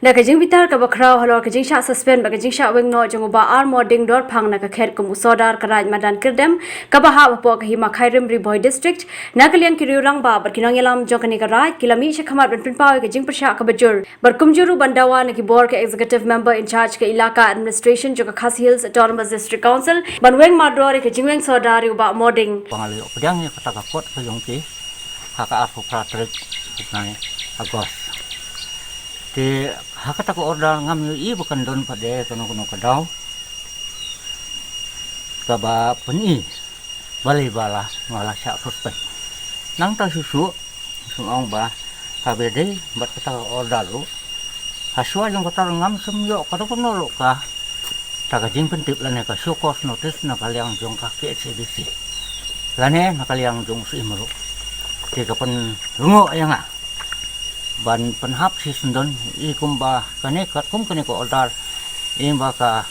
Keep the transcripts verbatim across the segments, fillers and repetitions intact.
Na ka jingbitar kaba khraw halor ka jingshah suspend bad ka jingshah weng noh jong u Bah R Moding Dorphang na ka khet kum u Sordar ka Raid Madan Kyrdem kaba hap hapoh ka Hima Khyrim, Ri Bhoi District, na ka liang ki riew rangbah bad ki nongïalam jong kane ka raid ki la mih shakhmat ban pynpaw ïa ka jingpyrshah kaba jur bad kumjuh ruh ban dawa na ki bor ka Executive Member in Charge ka Elaka Administration jong ka Khasi Hills Autonomous District Council ban weng mardor ïa ka jingweng sordar ïa u Bah Moding. Ba nga la ïoh pdiang ïa kata ka kot ka jong ki ha ka arphew phra tarik u bnai August. Te ha kata ka order ngam ïohi ba kan don pat de kano kano ka daw kaba pyni balei ba la nga la shah suspend. Nangta shuh shuh shu ong ba haba ïadei bad kata ka order ruh, ha shuwa jong kata ruh ngam shym ïoh kano kano ruh kata ka jingpyntip lane ka show cause notice na ka liang jong ka K H A D C lane na ka liang jong u Syiem ruh. Te ka pynrngoh ïa nga ban pynhap shisyndon i kumba kane katkum kane ka order, i ba ka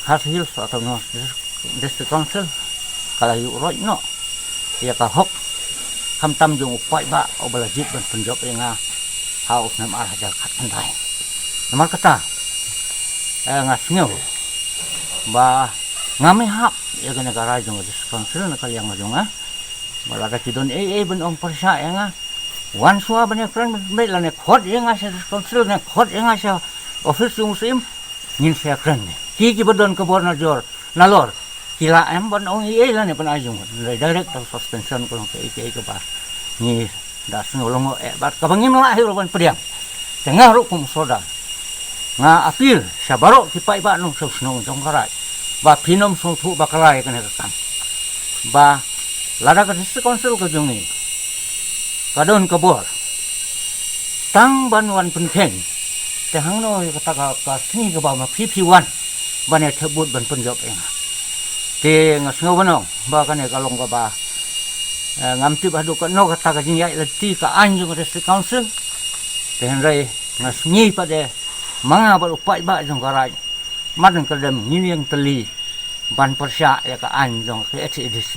Khasi Hills Autonomous District Council ka la ïuh roit noh ïa ka hok, khamtam jong u paidbah uba la jied ban pynjop ïa nga ha u snem ar hajar khatkhyndai. Namar kata, eh, nga sngew ba ngam ïahap ïa kane ka rai jong ka District Council na ka liang jong nga. Ba lada ki don ei ei ban ong pyrshah ïa nga, wan shuwa ban ïakren beit, lane khot ïa nga sha District Council, ne khot ïa nga sha office jong u Syiem, ngin sa ïakren. Ki kiba don ka bor na jor nalor ki la em ban ong ei ei lane ban ai jingmut, direct to suspension ka long kaei kaei kaba ngi da sngew lyngngoh eh bad kaba ngim lah hi ruh ban pdiang. Te nga ruh kum u Sordar nga appeal sha baroh ki paidbah nongshong shnong jong ka raid ba phin ym sngewthuh bakla ïa kane ka kam. Ba lada ka District Council ka jong ngi ka don ka bor tang ban wan pynkheiñ, te hangno ïa kata ka, ka sngi kaba ma phi phi wan ban ïa thep vote ban pynjop ïa nga. Te nga sngew ban ong ba kane ka long kaba, eh, ngam tip haduh katno kata ka jingïaid lynti ka aiñ jong ka District Council. Te hynrei nga sngew pat de ma nga bad u paidbah jong ka raid Madan Kyrdem ngin ïeng tylli ban pyrshah ïa ka aiñ jong ka K H A D C.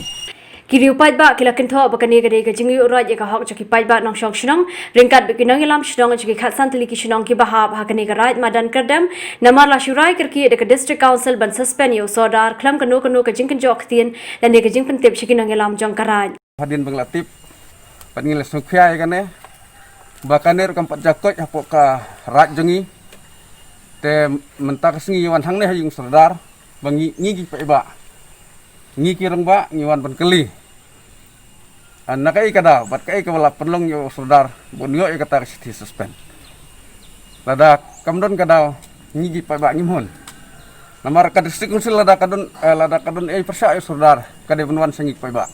Ki riew paidbah ki la kynthoh ba kane ka dei ka jingïuh roit ïa ka hok jong ki paidbah nongshong shnong, ryngkat bad ki nongïalam shnong jong ki khatsan tylli ki shnong kiba hap ha kane ka raid Madan Kyrdem, namar la shu rai kyrkieh da ka District Council ban suspend ïa u Sordar khlem kano kano ka jingkynjoh ktien lane ka jingpyntip sha ki nongïalam jong ka raid. Hadien ba nga la tip bad ngi la sngewkhia ïa kane ba kane ruh kam pat jia koit hapoh ka raid jong ngi. Te mynta ka sngi ngi wan hangne ha ïing u Sordar ba ngi, ngi ki paidbah, ngi ki rangbah ngi wan ban kylli, ah, na kaei ka daw bad kaei kaba la pynlong ïa u Sordar ba un ïoh ïa kata ka shithi suspend. Lada kam don ka daw, ngi ki paidbah ngim hun. Namar ka District Council lada ka don, eh, lada ka don ei pyrshah ïa u Sordar ka dei ban wan sha ngi ki paidbah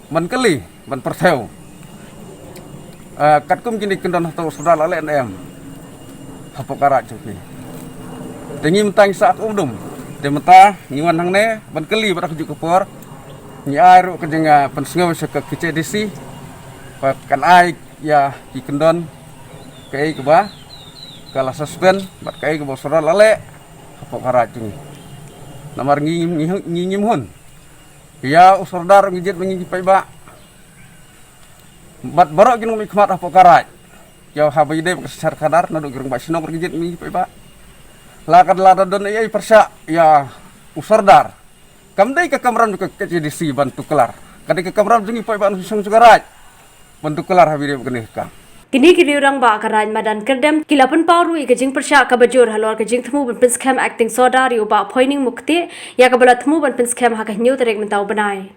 ban kylli, ban pyrthew. Eh, katkum kine ki kyndon hato u Sordar la leh ne em hapoh ka raid jong ki. Te ngi mynta ngi sah kum u dum. Te mynta ngi wan hangne ban kylli bad ha kajuh ka por ngi ai ruh ka jing, eh, pynsngew sha ka K H A D C ba kan ai ïa ki kyndon kaei kaba ka la suspend bad kaei kaba u Sordar la leh hapoh ka raid jong ngi. Namar ngi, ngi, ngi ngim hun. Ïa u Sordar ngi jied ma ngi ki paidbah bad baroh ki nongmihkhmat hapoh ka raid. Ïa haba ïadei bad ka synshar khadar naduh ki rangbah shnong ruh ngi jied ma ngi ki paidbah. La ka lada don ei ei pyrshah ïa u Sordar, kam dei ka kamram jong ka K H A D C ban tuklar, ka dei ka kamram jong ngi paidbah nongshong shnong jong ka raid ban tuklar haba ïadei bad kane ka kam. Kine ki riew rangbah ka raid Madan Kyrdem ki la pynpaw ruh ïa ka jingpyrshah kaba jur halor ka jingthmu ban pynskhem acting Sordar ïa u Bah Phoining Mukti, ïa kaba la thmu ban pynskhem ha ka hynñiew tarik mynta u bnai.